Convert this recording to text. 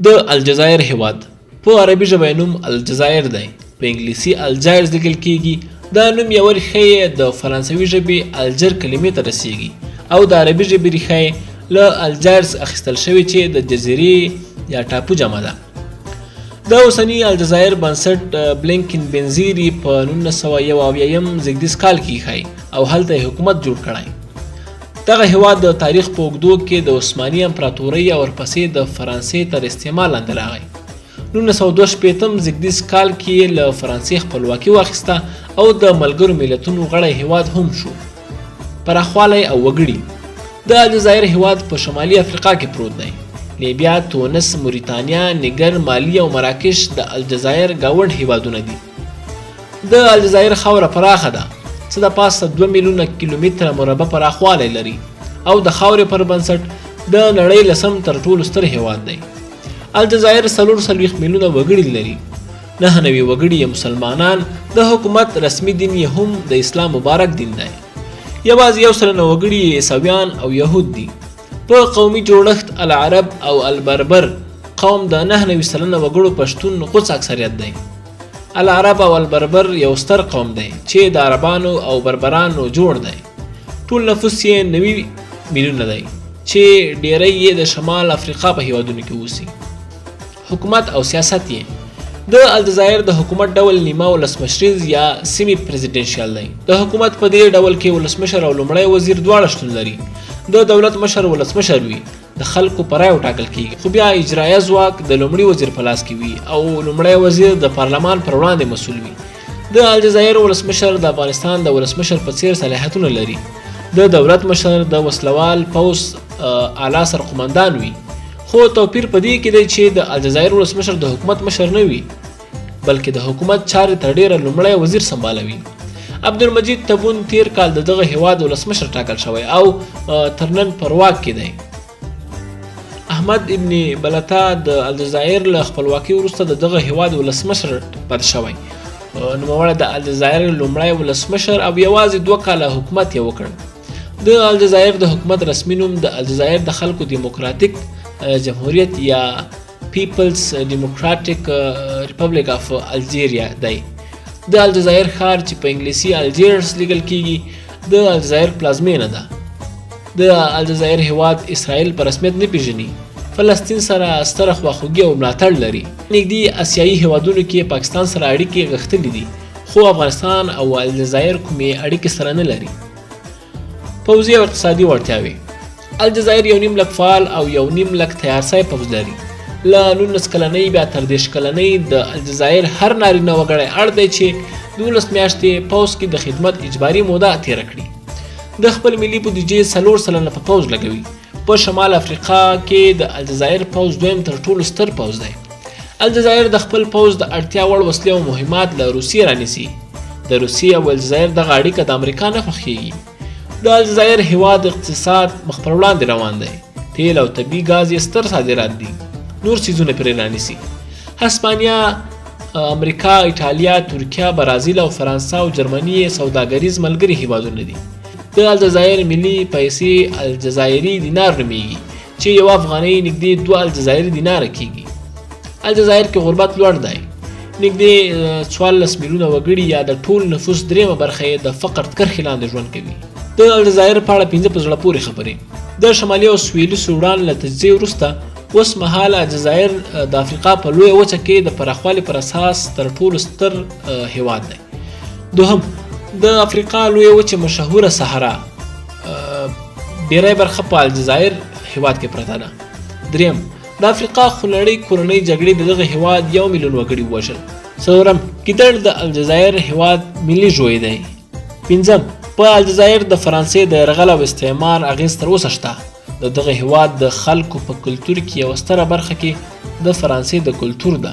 د الجزایر هیواد په عربي ژبه یې نوم الجزایر دی، په انګلیسي الجایرز لیکل کیږي. دا نوم یوه ریښه یې د فرانسوي ژبې الجر کلمې ته رسیږي او د عربي ژبې ریښه یې له الجایرز اخیستل شوې چې د جزیرې یا ټاپو جمع ده. د اوسني الجزایر بنسټ بلینکن بنزیري په 1971 زیږدیز کال کې ایښی او هلته یې حکومت جوړ کړی. دغه هیواد د تاریخ په اوږدو کې د عثماني امپراتورۍ او ورپسې د فرانسې تر استعمال لاندې راغی. 1962 زیږدیز کال کې یې له فرانسې خپلواکي واخیسته او د ملګرو ملتونو غړی هیواد هم شو. پراخوالی او وګړي: د الجزایر هیواد په شمالي افریقا کې پروت دی. لیبیا، تونس، موریتانیا، نیګر، مالي او مراکش د الجزایر ګاونډ هیوادونه دي. د الجزایر خاوره پراخه ده، څه د پاسه 2 میلیونه کیلومتره مربع پراخوالی لري او د خاورې پر بنسټ د نړۍ لسم تر ټولو ستر هیواد دی. الجزایر 44 میلیونه وګړي لري، 99 وګړي یې مسلمانان، د حکومت رسمي دین یې هم د اسلام مبارک دین دی. یوازې 1% وګړي یې عیسویان او یهود دي. په قومي جوړښت العرب او البربر قوم د 99% وګړو په شتون غوڅ اکثریت دی. العرب او البربر یو ستر قوم دی چې د عربانو او بربرانو جوړ دی. ټول نفوس یې 90 میلیونه دی چې ډیری یې د شمال افریقا په هیوادونو کې اوسي. حکومت او سیاست یې: د الجزایر د حکومت ډول نیمه ولسمشریز یا سیمي پریزیډنشیال دی. د حکومت په دې ډول کې ولسمشر او لومړی وزیر دواړه شتون لري. د دولت مشر ولسمشر وي، د خلکو په رایو ټاکل کیږي، خو بیا اجرایه ځواک د لومړي وزیر په لاس کې وي او لومړی وزیر د پارلمان پر وړاندې مسؤل وي. د الجزایر ولسمشر د افغانستان د ولسمشر په څیر صلاحیتونه لري. د دولت مشر د وسلوال پوځ اعلی سرقومندان وي، خو توپیر په دې کې دی چې د الجزایر ولسمشر د حکومت مشر نه وي، بلکې د حکومت چارې تر ډیره لومړی وزیر سمبالوي. عبدالمجید تبون تیر کال د دغه هیواد ولسمشر ټاکل شوی او تر نن پر واک کې دی. احمد ابن بلتا د الجزایر له خپلواکۍ وروسته د دغه هیواد ولسمشر پاتې شوی. نوموړی د الجزایر لومړی ولسمشر او یوازې 2 کاله حکومت یې وکړ. د الجزایر د حکومت رسمي نوم د الجزایر د خلکو دیموکراتیک جمهوریت یا پیپلز دیموکراتیک ریپبلیک اف الجیریا دی. د الجزایر ښار چې په انګلیسي الجیرز لیکل کیږي د الجزایر پلازمینه ده. د الجزایر هیواد اسرائیل په رسمیت نه پیژني، فلسطین سره ستره خواخوږي او ملاتړ لري. نږدې اسیایي هیوادونو کې پاکستان سره اړیکې غښتلې دي، خو افغانستان او الجزایر کومې اړیکې سره نه لري. پوځي او اقتصادي وړتیاوې: الجزایر 1.5 لک فعال او 1.5 لک تیارسی پوځ لري. له 19 کلنۍ بیا تر 30 کلنۍ د الجزایر هر نارینه وګړی اړ دی چې 12 میاشتې پوځ کې د خدمت اجباري موده تیره کړي. د خپل ملي بودیجې 4% په پوځ لګوي. په شمال افریقا کې د الجزایر پوځ دویم تر ټولو ستر پوځ دی. الجزایر د خپل پوځ د اړتیا وړ وسلې او مهمات له روسیې رانیسي. د روسیې او الجزایر دغه اړیکه د امریکا نه خوښیږي. د الجزایر هیواد اقتصاد مخ پر وړاندې روان دی. تیل او طبیعي ګاز یې ستر صادرات دي، نور څیزونه پرې رانیسي. هسپانیا، امریکا، ایټالیا، ترکیه، برازیل او فرانسه او جرمني یې سوداګریز ملګري هیوادونه دي. د الجزایر ملي پیسې الجزایري دینار نومیږي چې یوه افغانۍ نږدې 2 الجزایري دیناره کیږي. الجزایر کې غربت لوړ دی، نږدې 14 میلیونه وګړي یا د ټول نفوس درېیمه برخه یې د فقر کرښې لاندې ژوند کوي. د الجزایر په اړه 5 په زړه پورې خبرې: د شمالي او سویلي سوډان له تجزیې وروسته اوس مهال الجزایر د افریقا په لویه وچه کې د پراخوالي پر اساس تر ټولو ستر هیواد دی. دوهم، د افریقا لویه وچه مشهوره صحرا ډیری برخه په الجزایر هیواد کې پرته ده. دریم، د افریقا خونړۍ کورنۍ جګړې د دغه هیواد 1 میلیون وګړي ووژل. څلورم، ګیدړ د الجزایر هیواد ملي ژوی دی. پنځم، په الجزایر د فرانسې د یرغل او استعمار اغېز تر اوسه شته. د دغه هیواد د خلکو په کلتور کې یوه ستره برخه کې د فرانسې د کلتور ده.